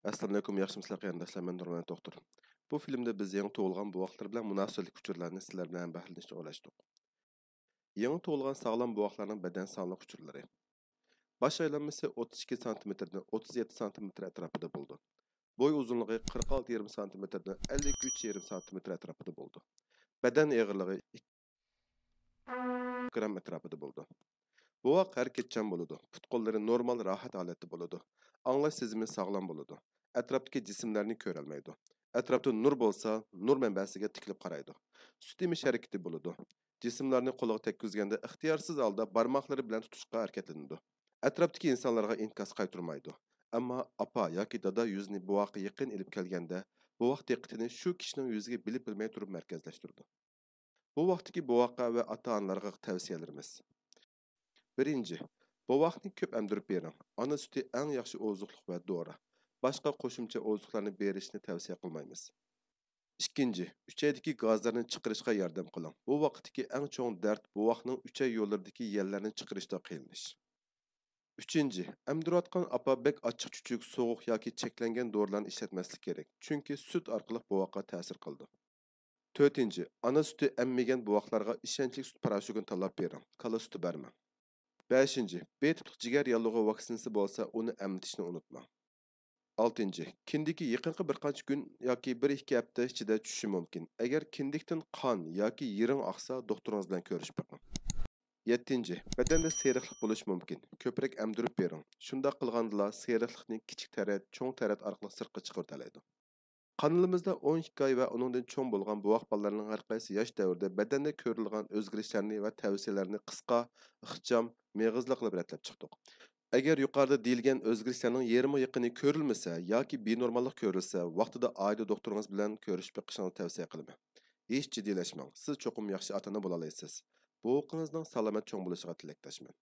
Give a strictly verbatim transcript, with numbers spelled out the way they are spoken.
ئەسسالامۇئەلەيكۇم، ياخشىمۇسىلەر قېرىنداشلار؟ مەن نۇرمەن دوختۇر. بۇ فىلىمدە بىز يېڭى تۇغۇلغان بوۋاقلار بىلەن مۇناسىۋەتلىك ئۇچۇرلارنى سىلەر بىلەن ھەمبەھىرلىنىشنى ئويلاشتۇق. يېڭى تۇغۇلغان ساغلام بوۋاقلارنىڭ بەدەن ساغلاملىق ئۇچۇرلىرى. باش ئايلانمىسى ئوتتۇز ئىككى سانتىمېتىردىن ئوتتۇز يەتتە سانتىمېتىر ئەتراپىدا بولىدۇ. بوي ئۇزۇنلۇقى قىرىق ئالتە يېرىم سانتىمېتىردىن ئەللىك ئۈچ يېرىم سانتىمېتىر ئەتراپىدا بولىدۇ. بەدەن ئېغىرلىقى ئىككى گرام ئەتراپىدا بولىدۇ. بوۋاق ھەرىكەتچان بولىدۇ. پۇت-قوللىرى نورمال، راھەت ھالەتتە بولىدۇ. ئاڭلاش سېزىمى ساغلام بولىدۇ. ئەتراپتىكى جىسىملەرنى كۆرەلمەيدۇ. ئەتراپتا نۇر بولسا، نۇر مەنبەسىگە تىكىلىپ قارايدۇ. سۈت ئېمىش ھەرىكىتى بولىدۇ. جىسىملارنى قولىغا تەگكۈزگەندە ئىختىيارسىز ھالدا بارماقلىرى بىلەن تۇتۇشقا ھەرىكەتلىنىدۇ. ئەتراپتىكى ئىنسانلارغا ئىنكاس قايتۇرمايدۇ. ئەمما ئاپا ياكى دادا يۈزىنى بوۋاققا يېقىن ئېلىپ كەلگەندە، بوۋاق دىققىتىنى شۇ كىشىنىڭ يۈزىگە بىلىپ بىلمەي تۇرۇپ مەركەزلەشتۈرىدۇ. بۇ ۋاقىتتىكى بوۋاققا ۋە ئاتا-ئانىلارغا تەۋسىيەلىرىمىز. بىرىنچى، بوۋاقنى كۆپ ئەمدۈرۈپ بېرىڭ. ئانا سۈتى ئەڭ ياخشى ئوزۇقلۇق ۋە دورا. باشقا قوشۇمچە ئوزۇقلارنى بېرىشنى تەۋسىيە قىلمايمىز. ئىككىنچى، ئۈچەيدىكى گازلارنى چىقىرىشقا ياردەم قىلىڭ. بۇ ۋاقىتتىكى ئەڭ چوڭ دەرد بوۋاقنىڭ ئۈچەي يوللىرىدىكى يەللەرنى چىقىرىشتا قىينىلىش. ئۈچىنچى، ئەمدۈرۈۋاتقان ئاپا بەك ئاچچىق-چۈچۈك، سوغۇق ياكى چەكلەنگەن دورىلارنى ئىشلەتمەسلىك كېرەك، چۈنكى سۈت ئارقىلىق بوۋاققا تەسىر قىلىدۇ. تۆتىنچى، ئانا سۈتى ئەممىگەن بوۋاقلارغا ئىشەنچلىك سۈت پاراشوكىنى تاللاپ بېرىڭ، كالا سۈتى بەرمەڭ. بەشىنچى، بى تىپلىق جىگەر ياللۇغى ۋاكسىنىسى بولسا، ئۇنى ئەملىتىشنى ئۇنتۇماڭ. ئالتىنچى، كىندىكى يېقىنقى بىر قانچە كۈن ياكى بىر ئىككى ھەپتە ئىچىدە چۈشۈشى مۇمكىن. ئەگەر كىندىكتىن قان ياكى يىرىڭ ئاقسا، دوختۇرىڭىز بىلەن كۆرۈشۈپ بېقىڭ. يەتتىنچى، بەدەندە سېرىقلىق بولۇشى مۇمكىن. كۆپرەك ئەمدۈرۈپ بېرىڭ. شۇنداق قىلغاندىلا سېرىقلىقنى كىچىك تەرەت، چوڭ تەرەت ئارقىلىق سىرتقا چىقىرىۋېتەلەيدۇ. قانىلىمىزدا ئون ئىككى ئاي ۋە ئۇنىڭدىن چوڭ بولغان بوۋاق بالىلارنىڭ ھەر قايسى ياش دەۋرىدە بەدەندە كۆرۈلىدىغان ئۆزگىرىشلەرنى ۋە تەۋسىيەلەرنى قىسقا، ئىخچام، مېغىزلىق قىلىپ رەتلەپ چىقتۇق. ئەگەر يۇقىرىدا دېيىلگەن ئۆزگىرىشلەرنىڭ يېرىمىغا يېقىنى كۆرۈلمىسە ياكى بىنورماللىق كۆرۈلسە، ۋاقتىدا ئائىلە دوختۇرىڭىز بىلەن كۆرۈشۈپ بېقىشىڭىزنى تەۋسىيە قىلىمەن. ھېچ جىددىيلەشمەڭ، سىز چوقۇم ياخشى ئاتا-ئانا بولالايسىز. بوۋىقىڭىزنىڭ سالامەت چوڭ بولۇشىغا تىلەكداشمەن.